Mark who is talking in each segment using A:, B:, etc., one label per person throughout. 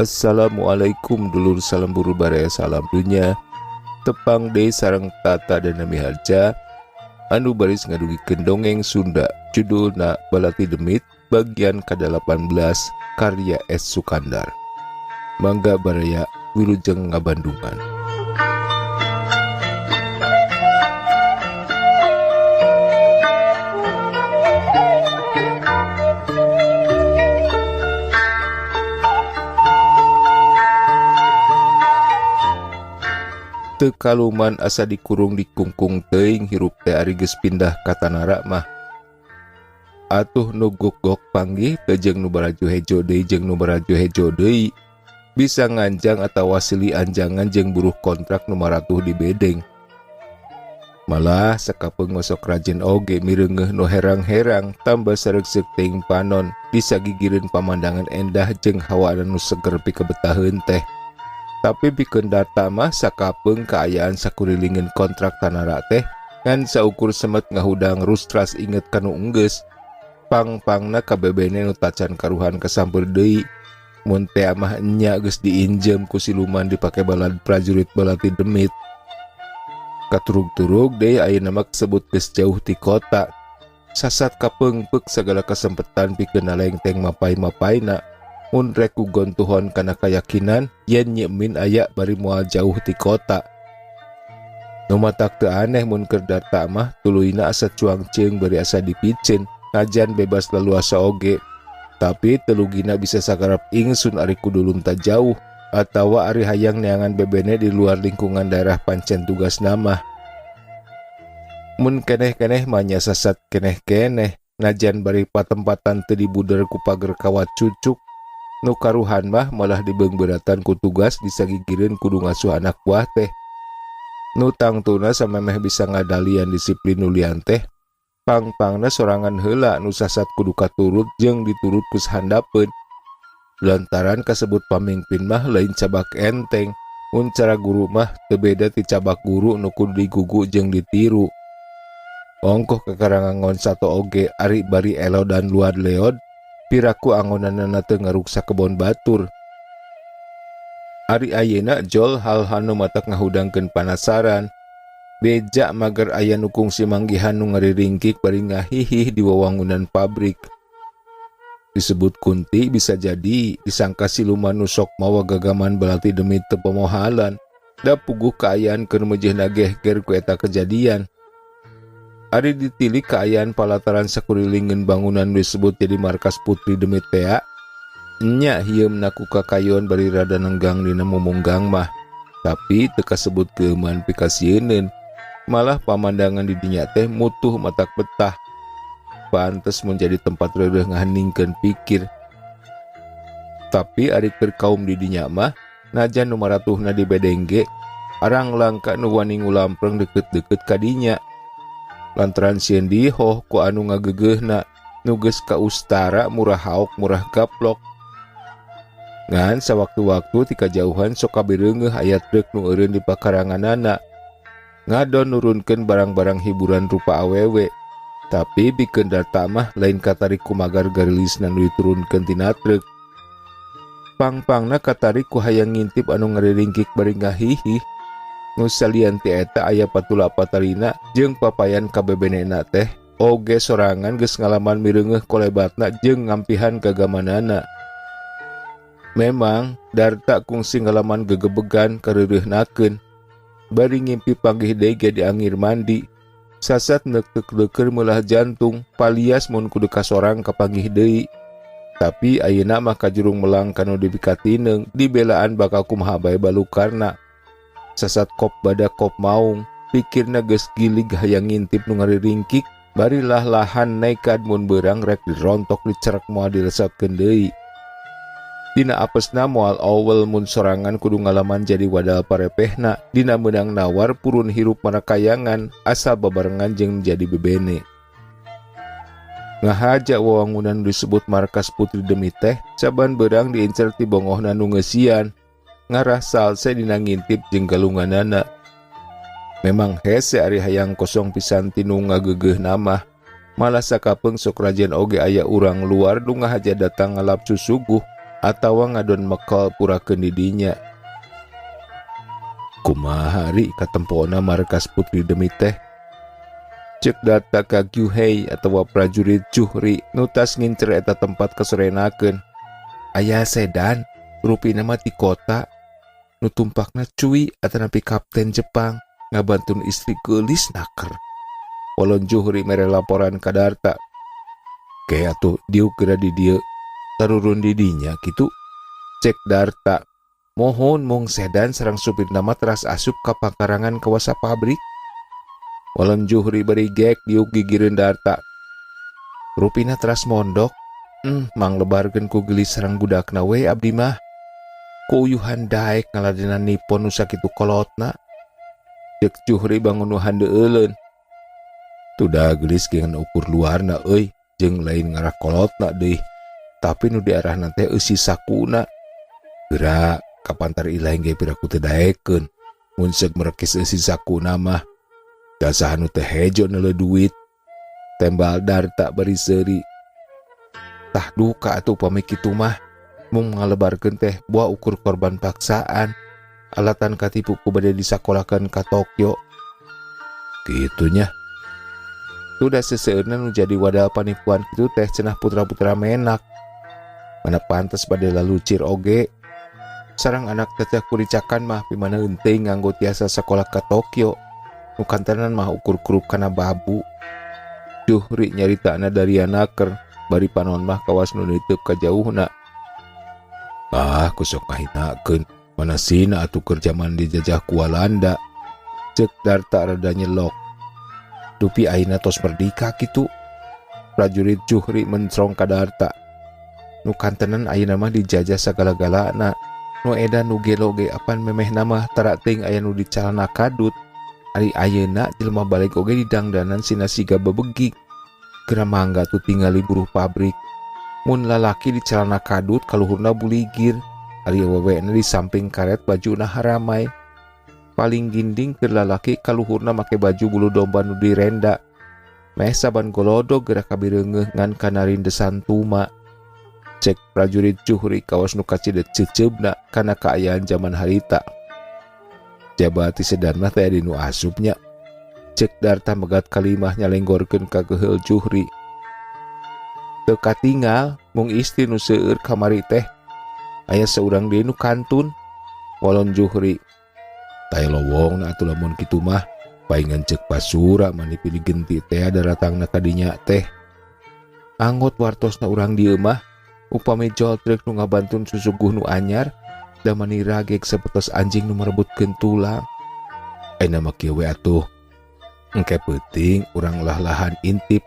A: Assalamualaikum dulur, salam buru baraya, salam dunya. Tepang deui sareng Tata dan Miharja anu baris ngadugikeun dongeng Sunda, judulna Balati Demit bagian ke-18 karya S. Sukandar. Mangga baraya, wilujeng ngabandungan. Teu kaluman asa dikurung dikungkung teuing hirup teh ari geus pindah ka tanara mah. Atuh nu gok-gok panggih teu jeung nu baraju hejo deui jeung nu baraju hejo deui. Bisa nganjang atawa silih anjangan jeung buruh kontrak nu maratuh di bedeng. Malah sakapeung osok rajin oge mireungeuh nu herang-herang tambah sareukseuk teuing panon disagigireun pamandangan endah jeung hawa nu seger pikabetaheun teh. Tapi pikeun data mah sakapeung kaayaan sakurilingeun kontrak tanara teh ngan saukur semet ngahudang rustras inget kanu enggeus. Pang-pangna kabebene nu tacan karuhan kasampeur deui. Mun teh mah enya geus diinjem ku siluman dipake balad prajurit balati demit. Katurug-turug deui ayeuna mah kasebut geus jauh ti kota. Sasat kapeungpeuk sagala kasempetan pikeun nalengteng mapai-mapaina. Mun rek gontuhon kana kayakinan yen nyemin aya bari moal jauh ti kota. Nu matak teu aneh mun keur data mah tuluyna asa cuang ceung bari asa dipiceun, najan bebas leluasa oge. Tapi telugina bisa sakarep ingsun ari kudu lunta jauh atawa ari hayang neangan bebene di luar lingkungan daerah pancen tugas nama. Mun keneh-keneh mah nya sasat keneh-keneh, najan bari patempatan teu dibuder ku pager kawat cucuk. Nu karuhan mah malah dibeungbeuratan ku tugas disagigireun kudu ngasuh anak buah teh. Nu tangtuna samemeh bisa ngadalian disiplin nu lian teh, pang-pangna sorangan heula nu sasat kudu katurut jeung diturut ku sahandapeun. Lantaran kasebut pamingpin mah lain cabak enteng, mun cara guru mah teu beda ti cabak guru nu kudu digugu jeung ditiru. Ongkoh kakarangangon sato oge ari bari elo dan luad leod, piraku angonanana teu ngaruksa kebon batur. Ari ayeuna jol hal-hal nu matak ngahudangkeun panasaran. Beja mager aya nu kungsi manggihan nu ngariringkik bari ngahihih di wawangunan pabrik. Disebut kunti bisa jadi disangka siluman nu sok mawa gagaman balati demi teu pomohalan. Da puguh kaayaan keur meujeuhna gehger ku eta kejadian. Ari ditilik kaayaan palataran sakurilingeun bangunan nu disebut jadi markas Putri Demit tea, nya hieumna ku kakayon bari rada nenggang dina mumunggang mah. Tapi teu kasebut keuman pikasieuneun, malah pamandangan di dinya teh mutuh matak betah. Pantes mun jadi tempat reureuh ngaheningkeun pikir. Tapi ari keur kaum di dinya mah, najan nu maratuhna di bedeng ge, arang langka nu wani ngulampreng deukeut-deukeut ka dinya. Lantaran sieun dihoh ku anu ngageugeuhna, nu geus kaustara murah haok murah gaplok. Ngan sawaktu-waktu ti kajauhan sok kabireungeuh aya truk nu eureun di pakaranganana. Ngadon nurunkeun barang-barang hiburan rupa awewe. Tapi pikeun data mah lain katarik ku magar garilisna nu diturunkeun tina truk. Pang-pangna katarik ku hayang ngintip anu ngariringkik bari ngahihih. Nu salian ti eta aya patula patalina jeung papayan kabebenena teh oge sorangan geus ngalaman mireungeuh kolebatna jeung ngampihan gagamanana. Memang Darta kungsi ngalaman gegebegan kareureunahkeun. Bari ngimpi panggih deui ge diangir mandi. Sasat neuk-neukeun meulah jantung palias mun kudu kasorang kapanggih deui. Tapi ayeuna mah kajurung melang kanu dibikatineung dibelaan bakal kumaha bae balukarna. Sasat kop bada kop maung, pikirna geus gilig hayang ngintip nu ngariringkik, bari lah-lahan nekad mun beurang rek dirontok dicerek moal dilesatkeun deui. Dina apesna moal awel mun sorangan kudu ngalaman jadi wadal parepehna, dina meunang nawar purun hirup marakayangan asal babarengan jeung jadi bebene. Ngahaja wawangunan disebut markas Putri Demit teh, saban beurang diincer ti bongohna nu ngeusian. Ngarah salse dina ngintip jeung galunganana. Memang hese ari hayang kosong pisan ti nu ngageugeuh mah. Malah sakapeung sok rajin oge aya urang luar nu ngahaja datang ngalap susuguh. Atawa ngadon mekel purakeun di dinya. Kumaha ri katempona markas Putri Demit teh? Ceuk Darta ka Gyuhei atawa prajurit Juhri nu tas ngincer eta tempat kasorenakeun. Aya sedan, rupina mah ti kota, nu tumpakna cuy atanapi kapten Jepang ngabantun istri geulis naker. Walon Juhri mere laporan ka Darta. Ke atuh diuk geura di dieu, tarurun di dinya kitu. Cek Darta. Mohon mung sedan sareng supirna mah teras asup ka pangkarangan kawasa pabrik. Walon Juhri bari gek diuk gigireun Darta. Rupina teras mondok. Manglebarkeun ku geulis sareng budakna we abdi mah. Kuuyuhan daek ngaladenan Nippon nu sakitu kolotna. Ceuk Juhri bangun nu handeueuleun. Tuda geulis ge ngan ukur luarna euy, jeung lain ngarah kolotna deui. Tapi nu diarahna teh eusi sakuna. Geura kapantar ilaing ge piraku teu daekeun. Mun seuk merekis eusi sakuna mah. Da saha nu teu hejo neuleuh duit. Tembal Darta bari seuri. Tah duka atuh upami kitu mah. Mung ngalebarkeun teh buah ukur korban paksaan. Alatan katipu ku bade disakolakeun ka Tokyo. Kitu nya. Tuda seseueurna nu jadi wadal panipuan kitu teh cenah putra-putra menak. Mana pantes bade lalucir oge. Sareng anak teteh kuricakan mah pimana henteu nganggo tiasa sakola ka Tokyo. Nu kantenan mah ukur kurup kana babu. Juhri nyaritana dari naker bari panon mah kawas nu niteup ka jauhna. Ah, ku sok ngahinakeun. Mana sina atuh keur jaman dijajah ku Walanda. Ceuk Darta rada nyelok. Dupi ayeuna tos merdika kitu. Prajurit Juhri mencrong ka Darta. Nu kantenan ayeuna mah dijajah sagala-galana. Nu edan nu gelo ge apan memehna mah tara teuing aya nu dicalana kadut. Ari ayeuna jelema baleg oge didangdanan sina siga bebegik. Geura mangga tuh tingali buruh pabrik. Mun lalaki dicalana kadut kaluhurna buligir. Ari awewena di samping karet bajuna haramai. Paling ginding keur lalaki kaluhurna make baju bulu domba nu direnda. Meh saban golodog geura kabireungeuh ngan kana rindesan tuma. Cek prajurit Juhri kawas nu kacida ceuceubna kana kaayaan jaman harita. Jaba ti sedan mah teh di nu asupnya. Cek Darta megat kalimah nyalenggorkeun ka geuheul Juhri. Teu katingal mung istri nu seueur kamari teh. Aya saurang deui nu kantun. Walon Juhri. Tai lowongna atuh lamun kitu mah. Paingan ceuk pasura mani pilih genti teh daratangna ka dinya teh. Anggot wartosna urang dieu mah. Upami jol truk nu ngabantun susuguh nu anyar. Da mani ragek sapertos anjing nu merebutkeun tulang. Ayeuna mah kieu we atuh. Engke peuting urang lah-lahan intip.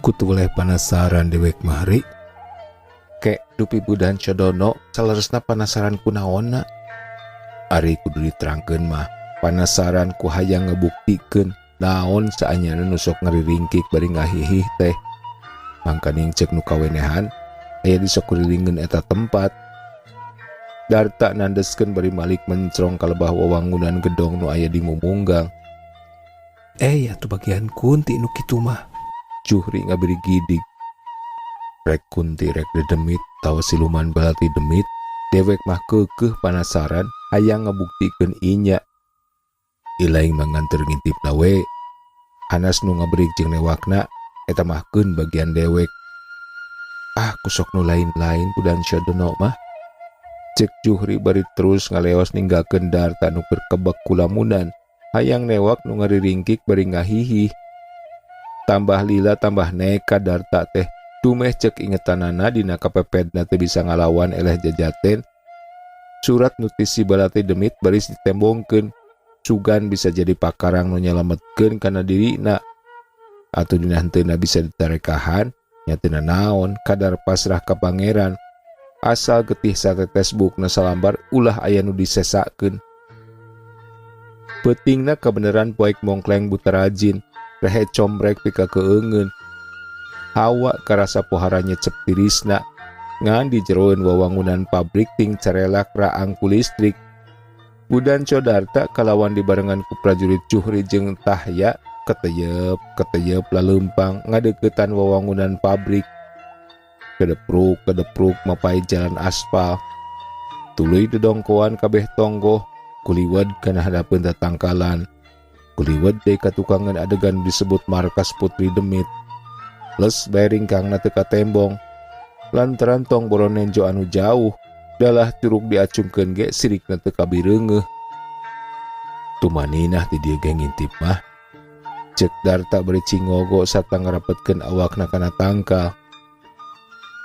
A: Kutu weleh panasaran dewek mah ri. Ke dupi Budan Codono saleresna panasaran ku naonna. Ari kudu diterangkeun mah panasaran ku hayang ngebuktikeun naon saanyana nu sok ngariringkik bari ngahihih teh. Mangkaning ceuk nu kawenehan aya di sakurilingeun eta tempat. Darta nandeskeun bari malik mencrong ka lebah wawangunan gedong nu aya di mumunggang.
B: Atuh bagian kunti nu kitu mah.
A: Juhri ngaberi gidig. Rek kunti rek dedemit tawa siluman balati demit, dewek mah keukeuh panasaran hayang ngabuktikeun inya. Ilaing mah nganteur ngintipna we. Hanas nu ngaberik jeung newakna eta mah keun bagian dewek. Ah, kusok nu lain-lain Budan Syodono mah. Cek Juhri bari terus ngaleos ninggalkeun Darta nu keur kebek kulamunan. Hayang newak nu ngariringkik bari ngahihih. Tambah lila tambah neka Darta teh. Dumeh cek ingetanana dina kapepedna teh bisa ngalawan eleh jajaten. Surat nutisi balati demit baris ditembongkeun. Sugan bisa jadi pakarang nu nyalametkeun kana dirina. Atuh dina henteuna bisa ditarekahan, nya teu naon kadar pasrah ka pangeran. Asal getih satetes buukna salambar ulah aya nu disesakeun. Peutingna kabeneran poek mongkleng buta rajin, rehe combrek pika keungeun. Hawa karasa pohara nyecep tirisna, ngan di jeroeun wawangunan pabrik ting carelak raang ku listrik. Budan Codarta kalawan dibarengan ku prajurit Juhri jeung Tahya keteyep keteyep laleumpang ngadeukeutan wawangunan pabrik. Kedepruk kedepruk mapay jalan aspal. Tuluy dodongkoan kabeh tonggoh, kuliwed kana hadapeun tatangkalan. Kuliwed deui ka tukangan adegan disebut markas Putri Demit. Les bae ringkangna teu katembong. Lantaran tong boro nenjo anu jauh, dalah curug diacungkeun ge sirikna teu kabireungeuh. Tumaninah ti dieu ge ngintip mah. Cek Darta bari cingogo sarta ngarapetkeun awakna kana tangkal.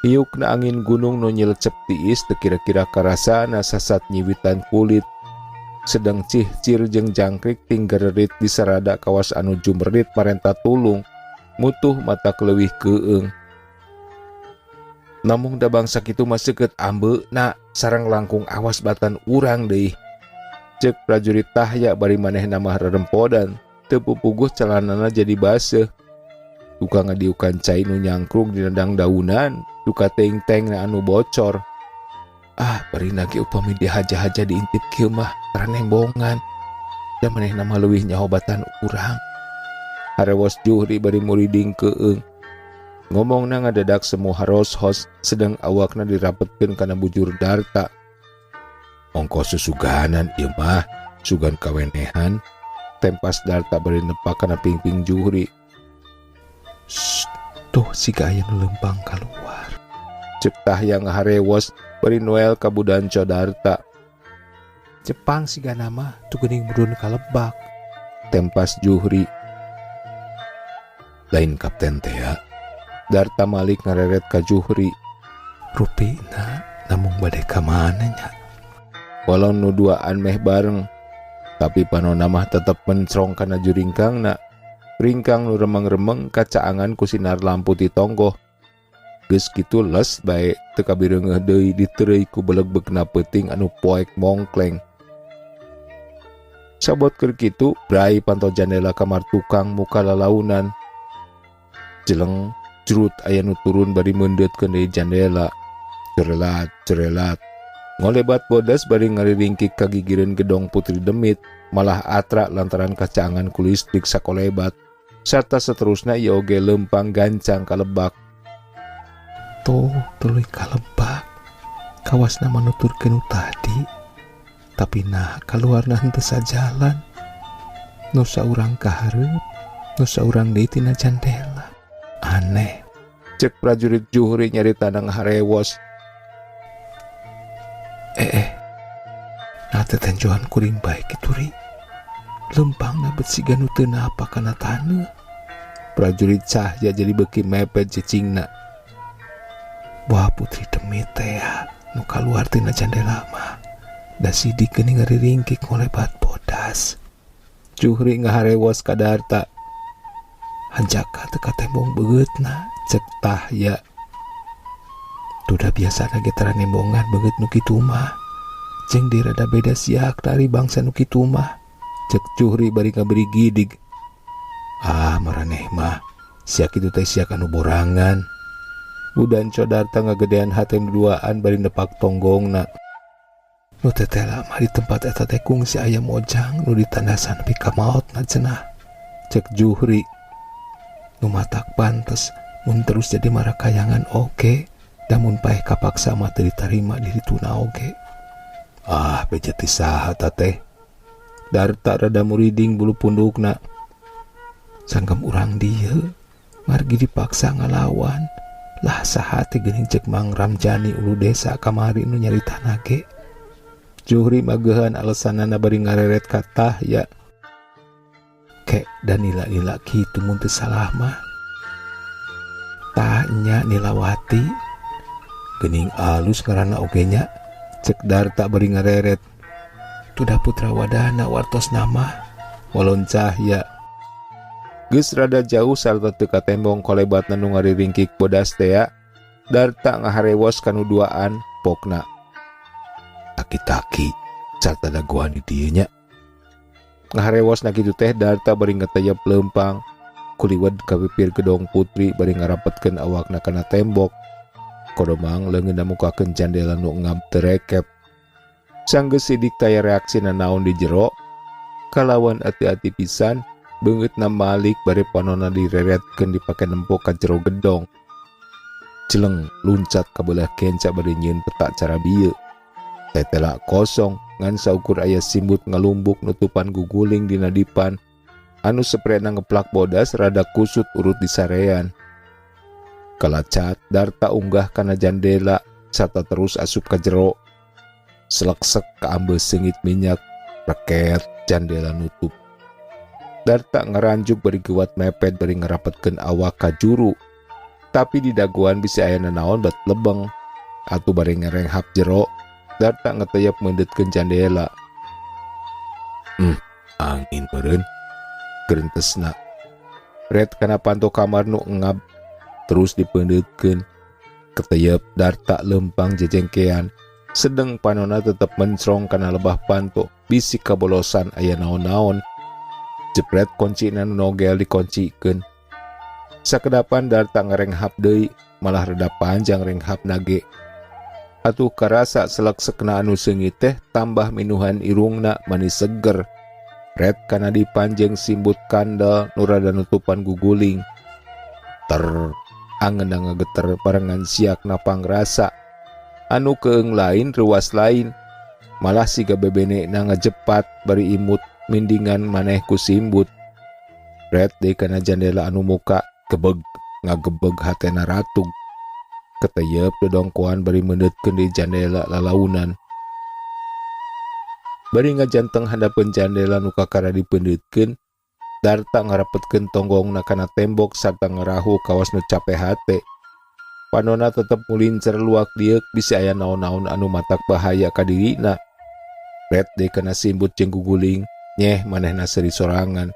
A: Hiukna angin gunung nu nyilecep tiis teu kira-kira karasana sasat nyiwitan kulit. Sedang cihcir jeung jangkrik tinggererit di sarada kawas anu jumrerit marenta tulung, mutuh mata keleuwih keung. Namung da bangsa kitu mah seukeut ambeuna sareng langkung awas batan urang deui. Cek prajurit Tahya bari manehna mah rerempodan, teu pupuguh celanana jadi baseuh. Duka ngadiukan cai nu nyangkrug dina dangdaunan, duka teuing-tengna anu bocor. Ah, bari ge upami dihaja-haja diintip kieu mah taranembongan. Da manehna mah leuwih nyaho batan urang. Harewos Juhri bari muriding keung. Ngomongna ngadadak semu haroshos sedang awakna dirapetkeun kana bujur Darta. Ongko susuganan ieu mah, sugan kawenehan. Tempas Darta bari nepak kana pingping Juhri.
B: Shh, tuh siga aya nu leumpang kaluar.
A: Cek Tahya ngaharewos bari noel ka budanco Darta.
B: Jepang sigana mah tuh geuning mudun ka lebak.
A: Tempas Juhri. Lain kapten teh ya. Darta malik ngareret ka Juhri.
B: Rupina namung bade ka mana nya?
A: Walau nu duaan meh bareng, tapi panona mah tetep mencrong kana juringkangna. Ringkang nu remeng-remeng kacaangan ku sinar lampu ti tonggoh. Geus kitu les bae teu kabireungeuh deui diteureuy ku belegbegna peuting anu poek mongkleng. Sabot keur kitu, brai panto jandela kamar tukang muka lalaunan. Jeleng jrut aya nu turun bari meundeutkeun deui jandela. Cerelat, cerelat. Ngolebat bodas bari ngariringkik ka gigireun gedong Putri Demit, malah atra lantaran kacaangan ku listrik sakolebat. Sarta seterusna ieu oge leumpang gancang ka lebak.
B: Tuh, tuluy ka lebak. Kawasna manuturkeun nu tadi. Tapi nah kaluarna henteu sajalan. Nu saurang ka hareup, nu saurang deui tina jandela. Aneh.
A: Cek prajurit Juhri nyaritana ngaharewos.
B: Nah tetenjoan kuring bae kitu ri. Lempangna bet siga nu teu napa kana taneuh.
A: Prajurit Cahya jadi beuki mepet cicingna.
B: Wah Putri Demit teh ya, nu kaluar tina jandela mah. Da sidik geuning ngariringkik ngolebat bodas.
A: Juhri ngaharewos ka Darta.
B: Hanjaka teu katembong beungeutna,
A: cek Tahya.
B: Tuh biasana ge tara nembongan beungeut nu kitu mah. Jeung deui rada beda siak dari bangsa nu kitu mah.
A: Cek Juhri bari ngaberi gidig.
B: Ah maraneh mah, siak itu teh siak anu borangan.
A: Budan Darta ngagedean hate nu duaan bari nepak tonggongna.
B: Nu tetela mah di tempat eta teh kungsi aya mojang nu ditandasan nepi ka maotna cenah.
A: Cek Juhri.
B: Nu matak pantes mun terus jadi marakayangan oge, da mun paeh kapaksa mah teu ditarima di dituna oge.
A: Ah beja ti saha ta teh? Darta rada muriding bulu pundukna.
B: Sanggem urang dieu margi dipaksa ngalawan. Lah saha teh geuning cek Mang Ramjani ulu desa kamari nu nyaritana ge.
A: Juhri mageuhan alesanana bari ngareret ka Tahya.
B: Kek da nila-nila kitu mun teu salah mah. Tah nya Nilawati geuning alus ngaranna oge nya.
A: Cek Darta bari ngareret.
B: Tudah putra wadana wartos nama.
A: Walon Cahya. Geus rada jauh sarta teu katembong kolebatna nu ngariringkik bodas tea. Darta ngaharewos kanu duaan pokna. Taki-taki sarta dagoan di dieu nya. Ngaharewos na kitu teh Darta bari ngeteyep leumpang. Kuliwed ka pipir gedong Putri bari ngarapetkeun awakna kana tembok. Kodomang leungeunna mukakeun jandela nu ngab teu rekep. Sanggeus sidik taya reaksina naon di jero. Kalawan ati-ati pisan beungeutna malik bari panonna direretkeun dipake nempo ka jero gedong. Celeng luncat kabelah kenca bari nyieun peta cara bieu. Tetela kosong ngan saukur aya simbut ngalumbuk nutupan guguling dina dipan anu seprena ngeplak bodas rada kusut urut di sarean. Kalacat Darta unggah kana jandela sarta terus asup ka jero. Seleksek kaambe seungit minyak reket jandela nutup. Darta ngaranjuk bari gewat mepet bari ngerapetkeun awak ka juru. Tapi di daguan bisi aya nanaon bat lebeng. Atuh bari ngerenghap jero, Darta ngeteyep meundetkeun jandela. Angin meureun gerentesna. Ret kana panto kamar nu engab terus dipeundeutkeun. Keteyep Darta lempang jejengkean. Sedeng panona tetep mencrong kana lebah panto, bisi kabolosan aya naon-naon. Jepret kuncina nu nogel dikoncikeun. Sakedapan Darta ngarenghap deui, malah reda panjang renghap nage. Atuh karasa seleksekna anu seungit teh tambah minuhan irungna manis seger. Ret kana dipanjeng simbut kandel nu rada nutupan guguling. Ter angeuna ngageter barengan siakna pangrasa. Anu keung lain ruas lain. Malah siga bebenena ngajepat bari imut mindingan maneh ku simbut. Ret deui kana jandela anu muka gebeg ngagebeg hatena ratug. Keteyep dodongkoan bari meundeutkeun di jandela lalaunan. Bari ngajanteng handapeun jandela nu kakara dipeundeutkeun, Darta ngarapetkeun tonggongna kana tembok sarta ngarahu kawas nu cape hate. Panona tetep ngulincer luak lieuk bisi aya naon-naon anu matak bahaya ka dirina. Ret deui kana simbut jeung guguling, nyeh manehna seuri sorangan.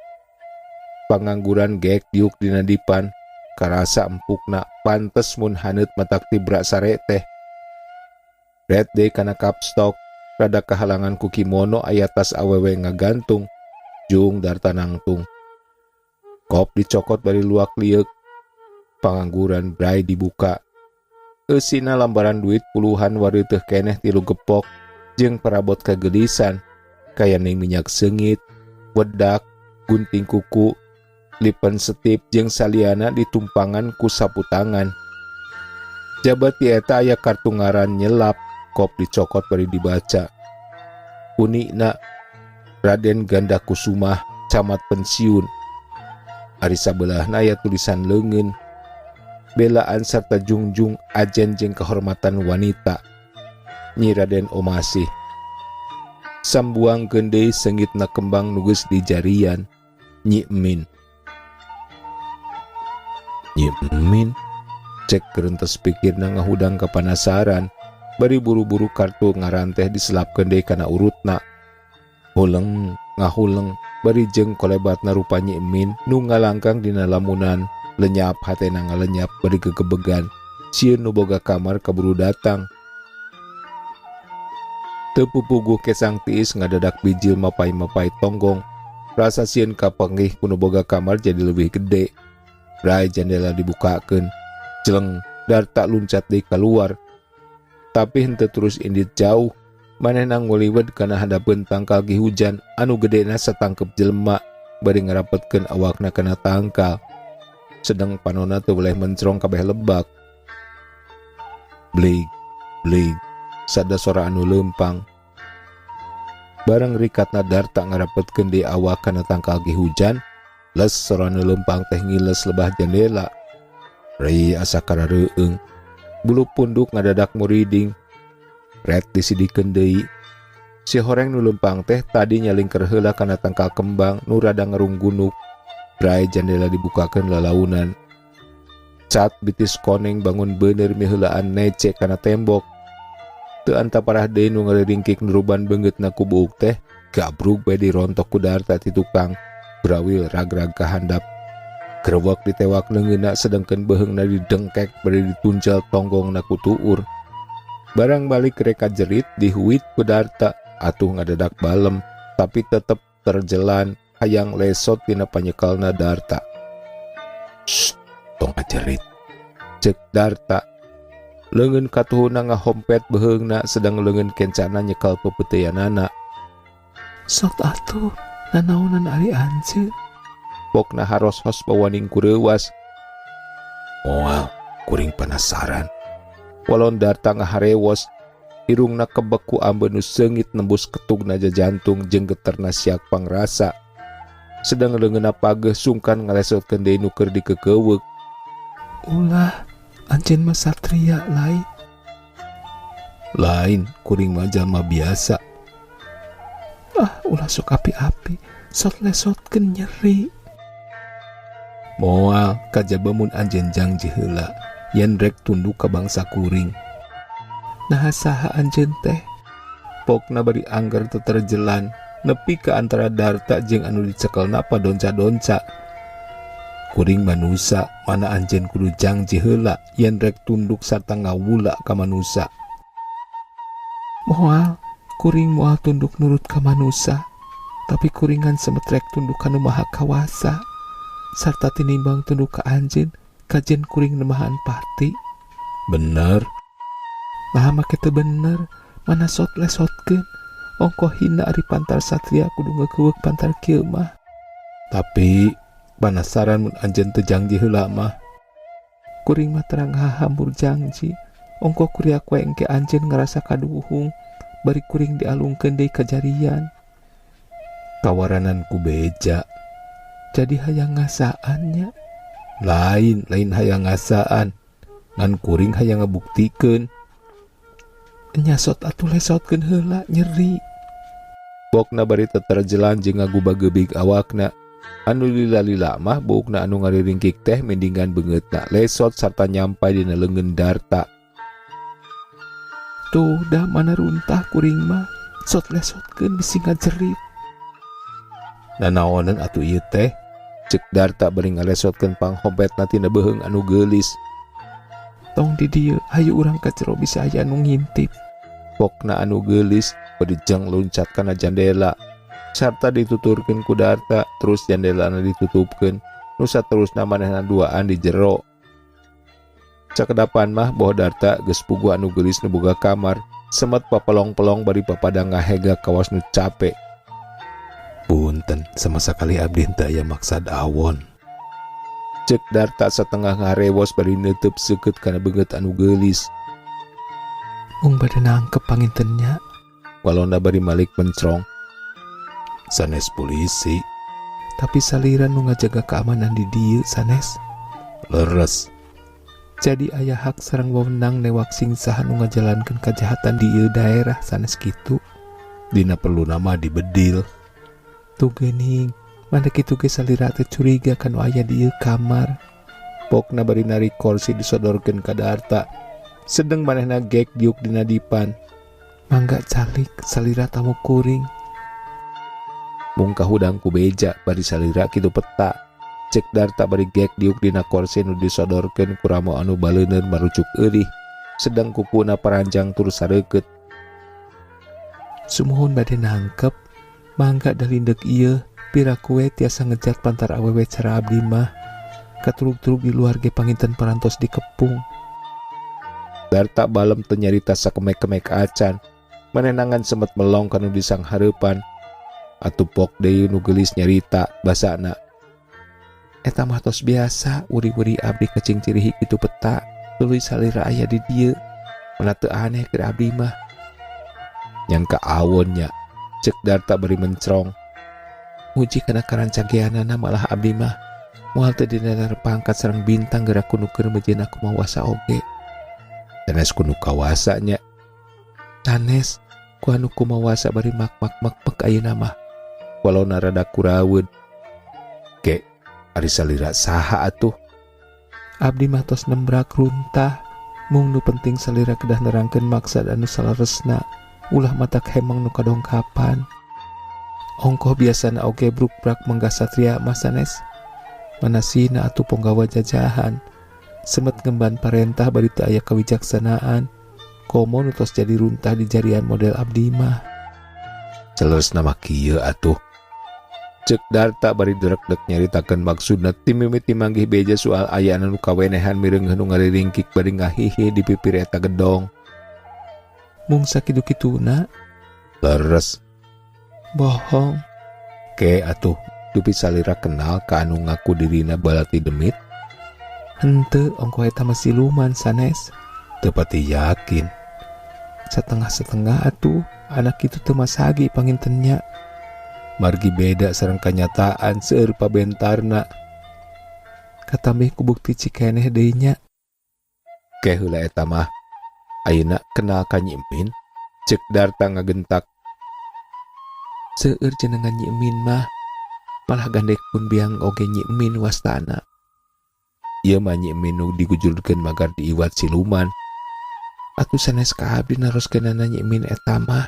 A: Pangangguran gek diuk dina dipan, karasa empukna pantes mun haneut matak tibra sare teh. Ret deui kana kapstok, rada kahalangan ku kimono aya tas awewe ngagantung, jung Darta nangtung. Kop dicokot bari luak lieuk, pangangguran bray dibuka. Eusina lambaran duit puluhan wareuteuh keneh 3 gepok jeung parabot kagelisan kaya ning minyak seungit, wedak, gunting kuku, lipen setip jeung saliana ditumpangan ku sapu tangan. Jabat ti eta aya kartu ngaran nyelap, kop dicokot bari dibaca. Unikna Raden Ganda Kusumah, camat pensiun. Ari sabelahna aya tulisan leungeun, belaan serta jungjung ajen jeung kehormatan wanita. Nyi Raden Omasih. Sambuang deui seungitna kembang nu geus di jarian Nyi Emin. Nyi Emin cek gerentes pikirna ngahudang kepanasaran, bari buru-buru kartu ngaran teh diselapkeun deui kana urutna. Huleng ngahuleng bari jeung kolebatna rupa Nyi Emin nu ngalangkang dina lamunan, lenyap hatena ngalenyap bari gegebegan sieun nu boga kamar kaburu datang. Teu pupuguh kesang tiis ngadadak bijil mapai-mapai tonggong, rasa sieun kapanggih ku nu boga kamar jadi leuwih gede. Rai jendela dibukakeun, jeleng Darta luncat deui kaluar. Tapi henteu terus indit jauh, manehna nguliwet kana handapeun tangkal ki hujan anu gedena satangkep jelema bari ngarapetkeun awakna kana tangkal. Sedeng panona teu boleh mencrong kabeh lebak. Blig, blig, sada sora anu leumpang. Bareng rikatna Darta ngarapetkeun di awak kana tangkal ki hujan, les sora anu leumpang teh ngiles lebah jendela. Rei asa karareueung, bulu punduk ngadadak muriding. Ret disidikeun deui. Si horeng nu leumpang teh tadi nyalingker heula kana tangkal kembang nu rada ngarunggunuk. Brai jendela dibukakeun lalaunan. Cat bitis koneng bangun bener miheulaan nece kana tembok. Teu antaparah deui nu ngariringkik nuruban beungeutna ku buuk teh, gabrug bae dirontok ku Darta ti tukang. Brawil ragrag ka handap. Grewek ditewak leungeunna sedengkeun beuheungna didengkek bari ditunjal tonggongna ku tuur. Barang balik reka jerit dihuit ku Darta, atuh ngadadak balem, tapi tetep terjelan hayang lesot tina panyekalna Darta. Shh, tong ngajerit. Cek Darta. Leungeun katuhuna ngahompet beuheungna sedang leungeun kencana nyekal pepeuteyanana.
B: Sok atuh nanaonan ari anjeun.
A: Pokna haros-hos bawaning kureuwas. Moal. Kuring penasaran. Walon Darta ngaharewos, irungna kebek ku ambe nu seungit nembus ketugna jantung jeung geterna siak pangrasa. Sedang leungeunna pageh sungkan ngalesotkeun deui nu keur dikeukeuweuk.
B: Ulah, anjeun mah satria lain.
A: Lain, kuring mah jalma biasa.
B: Ah, ulah sok api-api, sok lesotkeun nyeri.
A: Moal kajaba mun anjeun jangji heula yen rek tunduk ka bangsa kuring.
B: Naha saha anjeun teh?
A: Pokna bari angger teterjelan nepi ka antara Darta jeung anu dicekelna padonca-donca. Kuring manusa, mana anjeun kudu jangji heula yen rek tunduk sarta ngawula ka manusa.
B: Moal, kuring moal tunduk nurut ka manusa, tapi kuringan semetrek tunduk ka nu maha kawasa. Sarta tinimbang tunduk ka anjeun, kajen kuring nemahan pati.
A: Bener.
B: Nah, make teu bener, mana sot lesotkeun. Ongkoh hina ari pantar satria kudu ngeukeweuk pantar kieu mah.
A: Tapi penasaran mun anjeun teu jangji heula mah.
B: Kuring mah terang hahambur jangji. Ongkoh kuriak we engke anjeun ngarasa kaduhung, bari kuring dialungkeun deui kajarian.
A: Kawaranan ku beja.
B: Jadi hayang ngasaannya.
A: Lain, lain hayang ngasaan. Ngan kuring hayang ngabuktikeun.
B: Nyasot atuh lesotkeun heula nyeri.
A: Bokna bari teterjelan jeung ngagubageubig awakna. Anu lila-lila mah buukna anu ngariringkik teh mendingan beungeutna lesot sarta nyampai dina leungeun Darta.
B: Tuh dah mana runtah kuring mah. Sot lesotkeun bisi ngajerit.
A: Nanaonan atuh ieu teh? Cek Darta bari ngalesotkeun panghompetna tina beuheung anu geulis.
B: Tong di dieu, hayu urang ka jero bisa aya anu ngintip.
A: Pokna anu geulis bari jeng luncat kana jandela. Sarta dituturkeun ku Darta, terus jandelana ditutupkeun. Nu saterusna manehna duaan di jero. Sakedapan mah boh Darta geus puguh anu geulis nu boga kamar, semet papelong-pelong bari papadang ngahega kawas nu cape. Punten, sama sekali abdi henteu aya maksad awon. Cek Darta satengah ngarewos bari neuteub seukeut kana beungeut anu geulis.
B: Mung bade nangkep pangintennya.
A: Walona bari malik mencrong. Sanes polisi.
B: Tapi saliran nu ngajaga keamanan di dieu sanes.
A: Leres.
B: Jadi aya hak sareng wewenang newak sing saha nu ngajalankeun kajahatan di ieu daerah sanes kitu.
A: Dina perlu nama dibedil.
B: Tuh geuning, mana kitu ge salira teh curiga kanu aya di ieu kamar.
A: Pokna bari narik kursi disodorkeun ka Darta. Sedeng manehna gek diuk dina dipan.
B: Mangga calik salira tamu kuring.
A: Mung kahudang ku beja bari salira kitu peta. Cek Darta bari gek diuk dina kursi nu disodorkeun ku ramo anu baleuneun marucuk eurih. Sedeng kukuna paranjang tur sareukeut.
B: Sumuhun bade nangkep. Mangga dalindek ieu pira kue tiasa ngejat pantar awewe cara abdi mah. Katurug-turug di luar ge panginten parantos dikepung.
A: Darta balem teu nyarita sakemek-kemek acan. Manenangan semet melong kanu disang hareupan. Atuh pok deui nu geulis nyarita basana.
B: Eta mah tos biasa wuri-wuri abdi kacing cirihi kitu peta. Tuluy salira aya di dieu. Mana teu aneh keur abdi mah.
A: Nyangka awon nya. Cek Darta bari mencrong.
B: Muji kana karancageanana malah abdi mah. Moal teu dinanar pangkat sareng bintang geura kudu keur meujeuhna kumawasa oge.
A: Sanes kudu kawasa nya.
B: Sanes ku anu kumawasa bari mak-mak-mak ayeuna mah.
A: Walau narada kuraweun. Ke ari salira saha atuh?
B: Abdi mah tos nembrak runtah. Mung nu penting salira kedah nerangkeun maksad anu saleresna. Ulah matak hemang nu kadongkapan. Ongkoh biasana oge brukbrak mangga satria mah sanes. Manasina atuh ponggawa jajahan. Semet ngemban parentah bari teu aya kewijaksanaan. Komo nu tos jadi runtah di jarian model abdi mah.
A: Saleresna mah kieu atuh. Cek Darta bari drek-drek nyaritakeun maksudna timimiti manggih beja soal aya anu kawenehan mireungheuh nu ngariringkik bari ngahihi di pipir eta gedong.
B: Mung sakitu-kituna?
A: Leres.
B: Bohong.
A: Ke atuh, dupi salira kenal ka anu ngaku dirina balati demit.
B: Henteu, ongkoh eta mah siluman sanes.
A: Teu pati yakin.
B: Setengah-setengah atuh, anak kitu teu masagi panginten nya.
A: Margi beda sareng kanyataan seueur pabentarna.
B: Katambih ku bukti cikeneh deui nya.
A: Ke heula eta mah. Ayeuna kenal ka Nyi Emin? Ceuk Darta ngagentak.
B: Seueur jenengan Nyi Emin mah. Malah gandek pun biang oge Nyi Emin wastana.
A: Ieu mah Nyi Emin nu digujurkeun magar diiwat siluman.
B: Atuh sanes ka abdi naroskeunana Nyi Emin eta mah.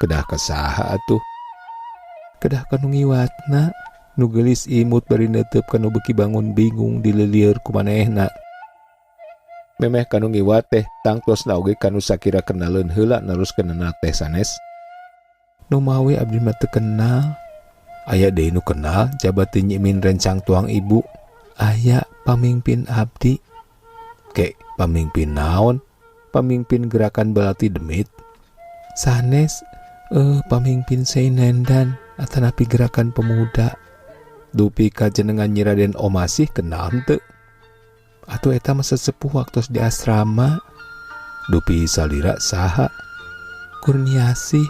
A: Kedah ka saha atuh?
B: Kedah ka nu ngiwatna.
A: Nu geulis imut bari neuteup ka nu beuki bangun bingung dililieur ku manehna. Memeh ka nu ngiwat teh tangtosna oge ka nu sakira kenaleun heula naroskeunana teh sanes.
B: Nu mawi abdi mah teu kenal.
A: Aya deui nu kenal jabat teh Nyi Emin rencang tuang ibu.
B: Aya pamingpin abdi.
A: Ke pamingpin naon? Pamingpin gerakan belati demit.
B: Sanes, pamingpin Seinendan atanapi gerakan pemuda.
A: Dupi ka jenengan Nyi Raden Omasih kenal henteu?
B: Atuh eta mah sesepuh waktos di asrama.
A: Dupi salira saha?
B: Kurniasih.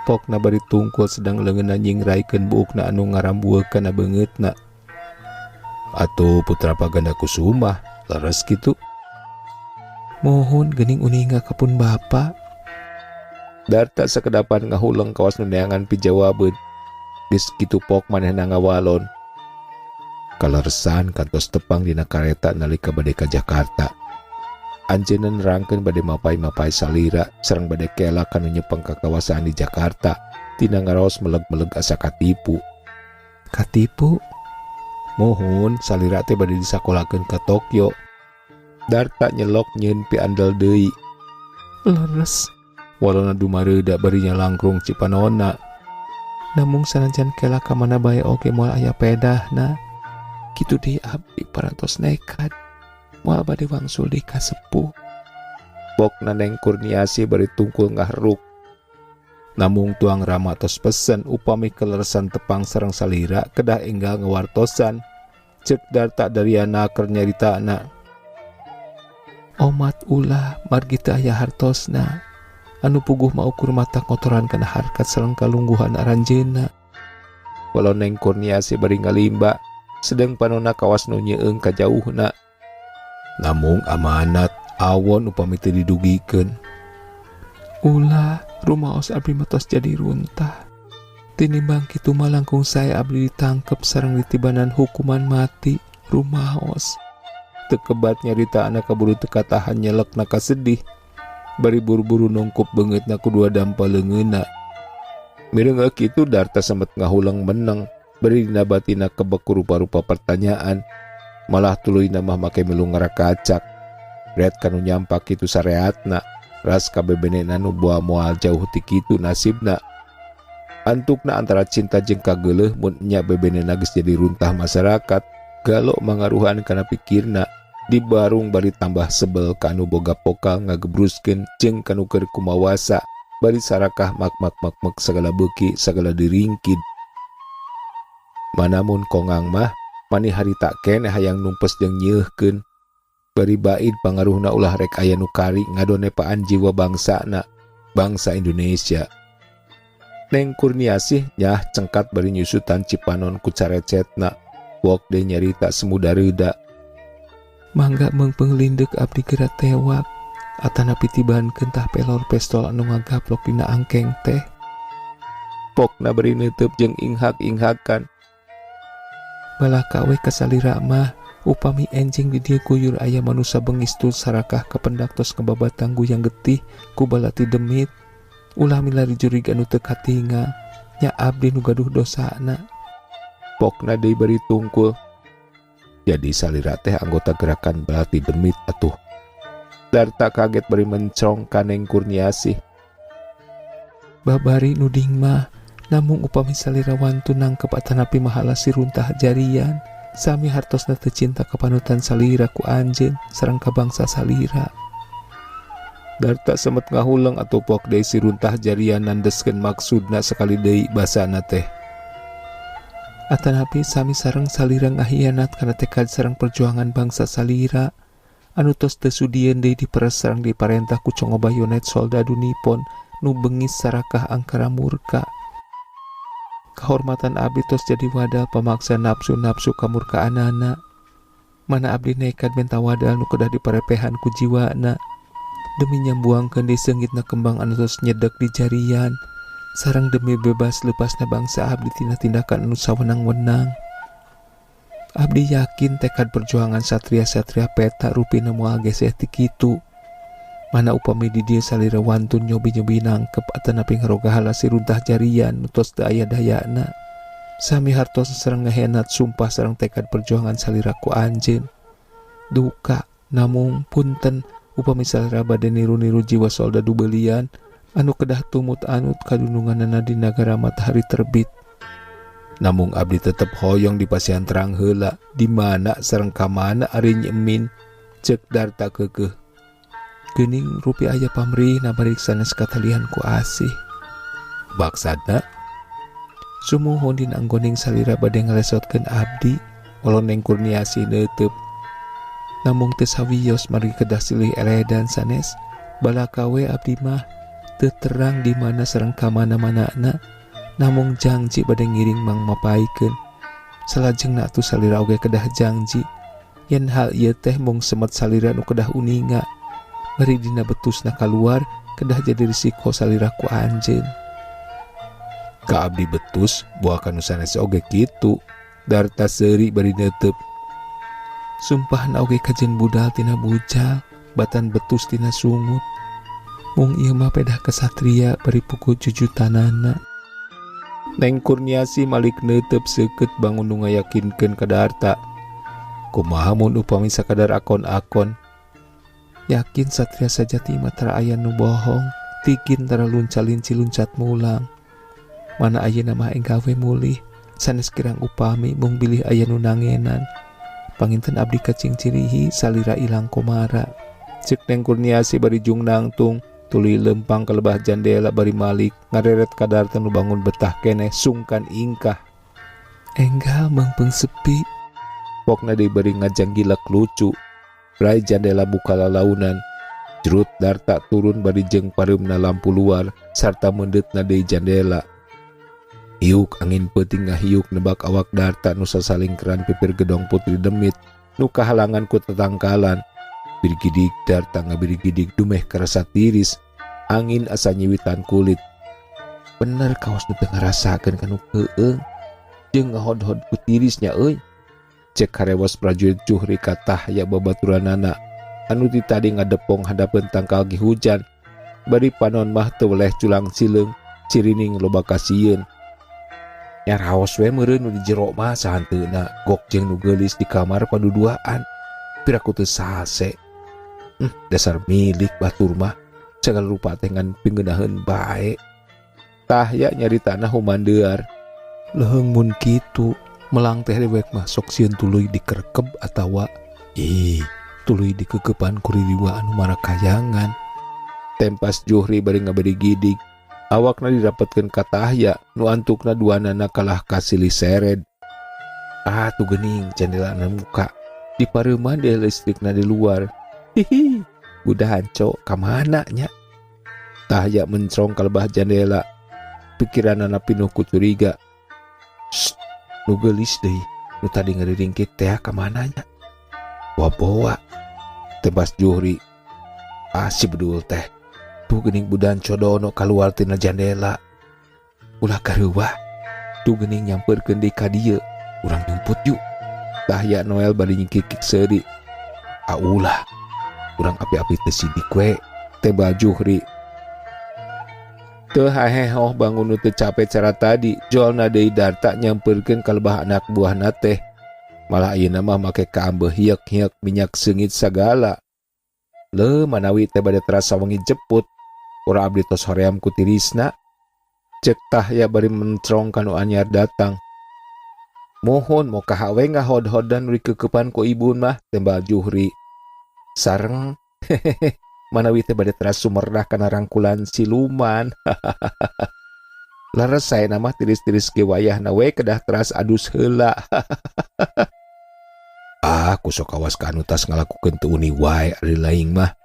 A: Pokna bari tungkul sedang leungeunna nyingraikeun buukna anu ngarambueuk kana beungeutna. Atuh putra Paganda Kusuma, leres kitu.
B: Mohon geuning uninga ka pun bapa.
A: Darta sakedapan ngahuleng kawas nu neangan pijawabeun. Geus kitu pok manehna ngawalon. Kaleresan kantos tepang dina kareta nalika bade ka Jakarta. Anjeunna nerangkeun bade mapay-mapay salira sareng bade kela kanu nyepeng ka kawasaan di Jakarta. Tina ngaraos meleg-meleg asa katipu.
B: Katipu?
A: Muhun salira teh bade disakolakeun ka Tokyo. Darta nyelok nyieun piandel deui.
B: Leres.
A: Walona dumareuda bari nyalangkrung cipanona.
B: Namung sanajan kela ka mana bae oge moal aya pedahna. Kitu deui abdi parantos nekat. Moal bade wangsul deui ka sepuh.
A: Bokna Neng Kurniasih bari tungkul ngahruk. Namung tuang Rama tos pesen upami keleresan tepang sareng salira kedah enggal ngawartosan. Ceuk Darta Dariana keur nyaritana.
B: Omat ulah margi teu aya hartosna. Anu puguh mah ukur mata kotoran kana harkat sareng kalungguhan aranjeunna.
A: Walau Neng Kurniasih bari ngalimba, sedeng panona kawas nu nyeueung ka jauhna. Namung amanat awon upami teu didugikeun.
B: Ulah rumaos abdi mah tos jadi runtah. Tinimbang kitu mah langkung sae abdi ditangkep sareng ditibanan hukuman mati rumaos.
A: Teu kebat nyarita anak kaburu teu katahan nyelekna kasedih. Bari buru-buru nungkup beungeutna ku dua dampa leungeunna. Mireung kitu Darta semet ngahuleng meneng, bari dina batina kebek ku rupa-rupa pertanyaan. Malah tuluyna mah make milu ngarakacak. Ret kanu nyampak kitu sareatna, ras kabebenena nu boa moal jauh ti kitu nasibna. Antukna antara cinta jeung kageuleuh mun nya bebenena geus jadi runtah masyarakat, galo mangaruhan kana pikirna. Di barung bari tambah sebel kanu boga pokal ngagebruskeun jeung kanu keur kumawasa, bari sarakah mak-mak-mak-mak sagala beuki sagala diringkid. Manamun kongang mah mani harita keneh hayang numpes jeung nyeuhkeun. Bari baid pangaruhna ulah rek aya nu kari ngadonepaan jiwa bangsana, bangsa Indonesia. Neng Kurniasih nyah cengkat bari nyusutan cipanon ku carecetna. Wok deui nyarita semuda reuda.
B: Mangga meungpeung lindek abdi geura tewak. Atanapi tibankeun tah pelor pestol anu ngagaplok dina angkeng teh.
A: Pokna bari neuteub jeung inghak-inghakan.
B: Balaka we kasalira mah upami enjing di dieu guyur aya manusa bengistul sarakah kapendak tos ngababatang guyang getih ku balati demit. Ulah milari jurig anu teu katingal nya abdi nu gaduh dosana.
A: Pokna deui bari tungkul. Jadi salira teh anggota gerakan belati demit atuh. Darta kaget bari mencong ka Neng Kurniasih.
B: Babari nuding mah namung upami salira wantun nangkep atanapi mahala si runtah jarian. Sami hartosna teu cinta kapanutan salira ku anjeun sareng ka bangsa salira.
A: Darta semet ngahuleng atuh pok deui si runtah jarian nandeskeun maksudna sakali deui basana teh.
B: Atanapi sami sareng salira ngahianat kana tekad sareng perjuangan bangsa salira anu tos teu sudieun deui diperes sareng diparentah ku congo bayonet soldadu Nippon nu bengis sarakah angkara murka. Kahormatan abdi tos jadi wadal pamaksa nafsu-nafsu kamurkaanana. Mana abdi nekat menta wadal nu kedah diparepehan ku jiwana demi nyambuangkeun deui seungitna kembang anu tos nyedek di jarian sareng demi bebas lepasna bangsa abdi tina tindakan anu sawenang-wenang. Abdi yakin tekad perjuangan satria-satria peta rupina moal geseh ti kitu. Mana upami di dieu salira wantun nyobi-nyobi nangkep atanapi ngarogah si runtah jarian nu tos teu aya dayana. Sami hartos sareng ngahenat sumpah sareng tekad perjuangan salira ku anjeun. Duka namung punten upami salira bade niru-niru jiwa soldadu beulian anu kedah tumut anut kadununganana di nagara matahari terbit.
A: Namung abdi tetep hoyong di pasihan terang heula di mana sareng ka mana ari nyemin ceuk Darta keukeuh.
B: Geuning rupi aya pamrih nabarik sanes katalihan ku asih.
A: Baksadna
B: sumuhun dina anggoning salira bade ngalesotkeun abdi walau Neng Kurniasih neuteub. Namung teu sawios margi kedah silih eledan sanes balakawe abdi mah teu terang di mana sareng ka mana-manana namung jangji bade ngiring mang mapaikeun. Salajengna atuh salira oge kedah jangji yen hal ieu teh mung semet salira nu kedah uninga. Bari dina betusna kaluar kedah jadi risiko salira ku anjeun.
A: Ka abdi betus buah kanu sanes oge kitu. Darta seuri bari neuteub.
B: Sumpahna oge kajen budal tina bujal, batan betus tina sungut. Mung ieu mah pedah kesatria bari puku jujutanana.
A: Neng Kurniasih malik neuteub seukeut bangun nu ngayakinkeun ka Darta. Kumaha mun upami sakadar akon-akon?
B: Yakin satria sajati mah tara aya nu bohong, tikin tara lunca-linci luncat mulang. Mana ayeuna mah enggawe mulih, sanes kirang upami mung bilih aya nu nangenan. Panginten abdi kacing cirihi salira ilang komara.
A: Ceuk Neng Kurniasih bari jung nangtung, tuluy lempang ka lebah jandela bari malik, ngareret ka Darta nu bangun betah keneh sungkan ingkah.
B: Enggal mangpeung sepi.
A: Pokna deui bari ngajanggilek lucu. Rai jandela buka lalaunan. Jerut Darta turun bari jeung pareumna lampu luar sarta meundeutna deui jandela. Hiuk angin peuting ngahiuk nebak awak Darta nu sasalingkeran pipir gedong putri demit nu kahalangan ku tetangkalan. Birigidig Darta ngabirigidig dumeh karasa tiris. Angin asa nyiwitan kulit.
B: Bener kaos nu teu ngarasakeun kanu keueung jeung ngahodhod ku tirisnya euy.
A: Cek karewos prajurit Juhri katah ya babaturanana anu ti tadi ngadepong hadapeun tangkal gi hujan. Bari panon mah teu weleh culang sileung cirining loba kasieun. Nyaraos we meureun nu di jero mah sahanteuna gok jeung nu geulis di kamar paduduaan. Piraku teu sase. Dasar milik batur mah sagala rupa teh ngan pingeunaheun bae. Tah ya nyaritana humandear.
B: Leuheung mun kitu melang teh dewek mah sok sieun tuluy dikerekeb atawa ih tuluy dikekepan ku ririwa anu marakayangan.
A: Tempas Juhri bari ngaberi gidig. Awakna didapetkeun ka Tahya nu antukna duanana kalah kasilih sered. Ah tuh geuning jendelana muka. Di pareuman deh listrikna di luar. Hihi, udah hanco ka mana nya? Tahya mencrong ka lebah jendela. Pikiranana pinuh ku curiga. Shh, nu geulis deui, nu tadi ngeriringkik teh ka mana nya? Boa-boa. Tebas Juhri. Ah si bedul teh. Tuh geuning budan codono kaluar tina jendela. Ulah kareuwah. Tuh geuning nyamperkeun deui ka dieu. Urang nyumput yuk. Tahya Noel bari nyingkikik seuri. Ah ulah. Urang api-api teu sidik we. Tebal Juhri. Teu hahehoh bangun nu teu capek cara tadi. Jolna deui Darta nyamperkeun ka lebah anak buahna teh. Malah ayeuna mah make kaambeuh hiek-hiek minyak seungit sagala. Leuh manawi teh bade terasa wengi jeput. Ora abdi tos hoream ku tirisna. Cek Tahya bari mencrong kanu anyar datang. Mohon mau kahawe ngahodhodan nu dikekepan ku ibun mah tembal Juhri. Sareng hehehe manawi teh bade teras sumerah kana rangkulan siluman. Leres saena mah tiris-tiris ge wayahna we kedah teras adus heula. Ah, ku sok awas ka anu tas ngalakukeun teu uni wae ari laing mah.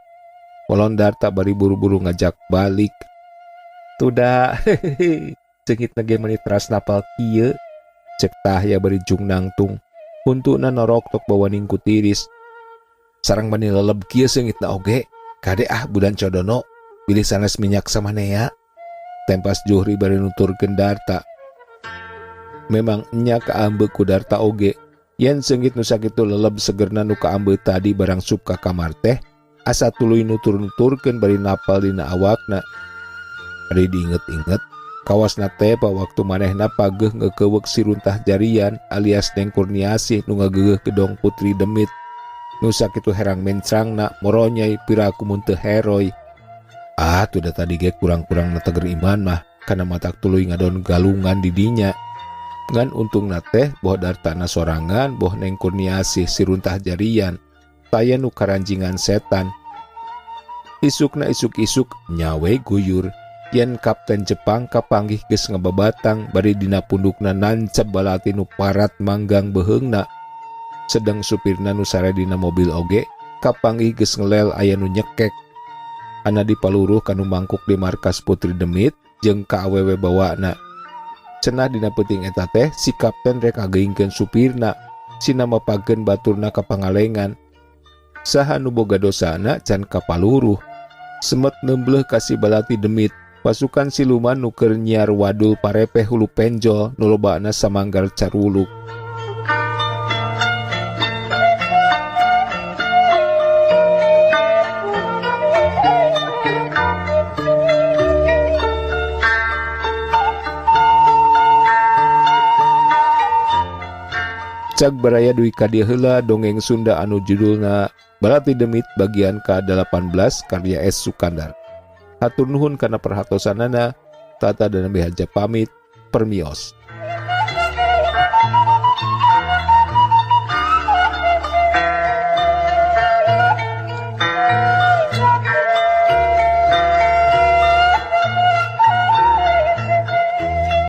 A: Molon Darta bari buru-buru ngajak balik. Tuda, seungitna ge meuni teras napal kieu. Cek Tahya bari jung nangtung. Huntuna norok tok bawaning ku tiris. Sareng mani leleb kieu seungitna oge. Kade ah budan codono, bilih sanes minyak samanea. Tempas Juhri bari nuturkeun Darta. Memang enya kaambe ku Darta oge. Yen seungit nu sakitu leleb segerna nu kaambe tadi barang sup ka kamar teh, asa tuluy nutur-nuturkeun bari napal dina awakna. Ari diinget-inget, kawasna teh pa waktu manehna pageuh ngeukeweuk si runtah jarian alias Neng Kurniasih nu ngageueuh gedong Putri Demit. Nu sakitu herang mencrangna moronyai piraku mun teu heroy. Ah, tuh da tadi ge kurang-kurang teger iman mah kana matak tuluy ngadon galungan di dinya. Ngan untungna teh boh Dartana sorangan boh Neng Kurniasih si runtah jarian. Taya nu karanjingan setan. Isukna isuk-isuk nyawe guyur. Yen Kapten Jepang kapanggih geus ngababatang bari dina pundukna nancep balati nu parat manggang beheungna. Sedang supirna nu sare dina mobil oge kapanggih geus ngelel aya nu nyekek. Ana dipaluruh kanu mangkuk di markas Putri Demit jeung ka awewe bawana. Cenah dina peuting eta teh si kapten rek ngageingkeun supirna, sina mapageun baturna ka pangalengan. Saha nu boga dosana can kapaluruh. Semet nembleh ka si balati demit, pasukan siluman nu keur nyiar wadul parepeh hulu penjol nu lobana samanggar caruluk. Cag baraya dugi ka dieu heula dongeng Sunda anu judulna Balati Demit bagian ke-18 karya S. Sukandar. Hatur nuhun kana perhatosanana, Tata dan Nabi Haja pamit, permios.